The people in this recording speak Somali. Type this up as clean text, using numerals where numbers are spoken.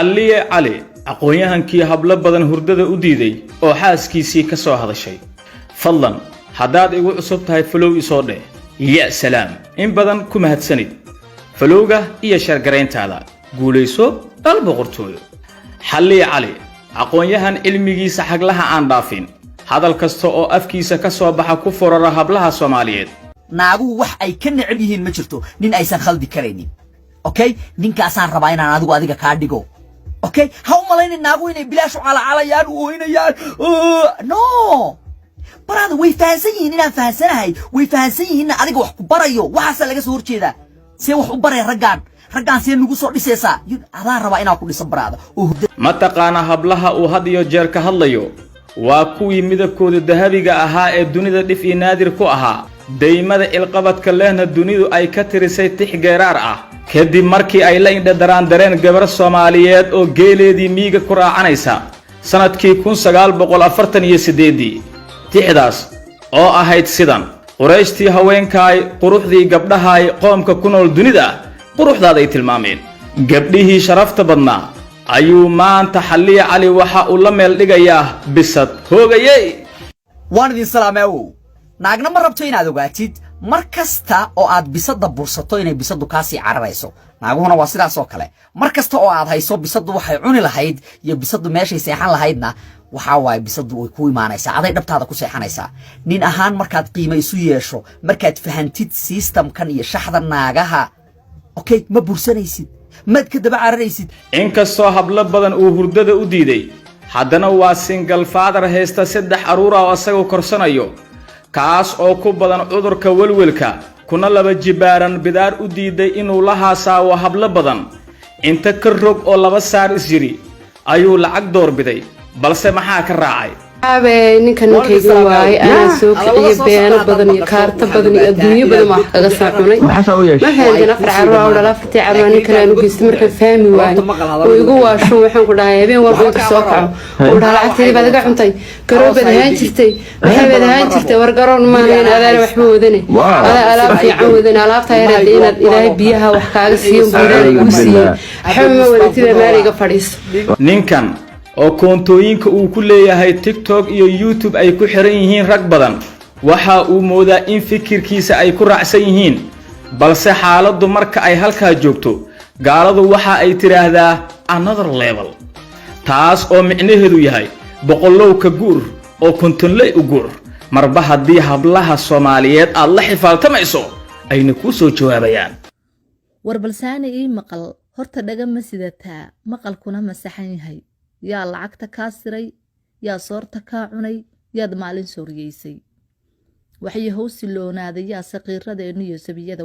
Xalliye Cali, aqoon-yahankii hablo badan hurdada u diiday oo xaaskiisii ka soo hadashay. Fadlan, haddaad igu cusub tahay, follow isoo dheh. Ya salaam, in badan ku mahadsanid followga iyo share-garayntaada. Guulayso, dhal boqortooyo. Xalliye Cali, aqoon-yahan cilmigiisa xaglaha aan dhaafin, hadal kasta oo afkiisa ka soo baxa ku forara hablaha Soomaaliyeed. Naaguhu wax ay ka necab yihiin ma jirto nin aysan khaldi karaynin. Okay, ninkaasaan rabaa inaan adigu adiga kaa dhigo. Okay, ha u malaynin naaguhu inay bilaash u calacalayaan, u ooynayaan. No brother, way fahansan yihiin inaan fahansanahay, way fahansan yihiinna adiga wax ku barayo. Waxaasaa laga soo horjeedaa. See wax u baraya raggaan? Raggaan see nagu soo dhisaysaa? Adaan rabaa inaan ku dhiso, brother, oo hurda. Ma taqaana hablaha uu had iyo jeer ka hadlayo? Waa kuwii midabkooda dahabiga ahaa ee dunida dhif iyo naadir ku ahaa, daymada ilqabadka lehna dunidu ay ka tirisay tix geeraar ah, kadib markii ay la indhadaraan dareen gabar Soomaaliyeed oo geeleedii miiga ku raacanaysa sannadkii 1948-dii. Tixdaas oo ahayd sidan: "Qurayshtii haweenkaay, quruxdii gabdhahaay, qoomka ku nool dunida quruxdaaday tilmaameen." Gabdhihii sharafta badnaa ayuu maanta Xalliya Cali waxa uu la meel dhigayaa bisad hoogayey. Waan idin salaamay. Awow, naagna ma rabto inaad ogaatid mar kasta oo aad bisadda bursato inay bisaddu kaasii cararayso. Naaguhuna waa sidaas oo kale. Mar kasta oo aad hayso bisaddu waxay cuni lahayd iyo bisaddu meeshay seexan lahaydna, waxaa waaye bisaddu way ku imaanaysaa, aday dhabtaada ku seexanaysaa. Nin ahaan markaad qiimo isu yeesho, markaad fahantid systemkan iyo shaxda naagaha, okay, ma bursanaysid, maad ka daba cararaysid. Inkastoo hablo badan uu hurdada u diiday, haddana waa single father haysta saddex carruur ah oo isagoo korsanayo, kaas oo ku badan cudurka welwelka, kuna laba jibaaran bidaar u diiday inuu la haasaawo hablo badan. Inta ka rog oo laba saar is yidhi ayuu lacag doorbiday, balse maxaa ka raacay? Aabe, ninka ninkayga waaye, anaa soo kiciyey. Beeno badan iyo kaarto badan iyo adduunyo badan wax kaga soo cunay. Ma fahanteen? Afar carruur aa u dhala, afartii carruur ninkan aan u geystay. Markaan fahmi waayo oo igu waasho, waxaan ku dhahay habeen walba inta soo kaco uu dhaha: "Lacagteedii baad iga cuntay, garoob baad ahaan jirtay, maxay baad ahaan jirtay?" War, garoon maahayn, adaana waxba wadane, adaa alaab fiican wadane, alaabtaa yareed inaad Ilaahay biyaha wax kaaga siiyo buu Ilaahay kuu siiyey. Waxba ma wadatida, meel iga fadhiiso. Ninkan oo koontooyinka uu ku leeyahay TikTok iyo YouTube ay ku xiran yihiin rag badan, waxa uu moodaa in fikirkiisa ay ku raacsan yihiin, balse xaaladdu marka ay halkaa joogto, gaaladu waxa ay tidhaahdaa "another level", taas oo micnaheedu yahay boqollow ka guur oo kontonley u guur, marba haddii hablaha Soomaaliyeed aad la xifaaltamayso ayna kuu soo jawaabayaan. War balsaani, ii maqal horta. Dhaga ma sidataa? Maqalkuna ma saxan yahay? Yaa lacagta kaa siray? Yaa soorta kaa cunay? Yaad maalin sooriyeysay? Waxay howsiloonaaday yaa saqiiradeennu iyo sabiyada.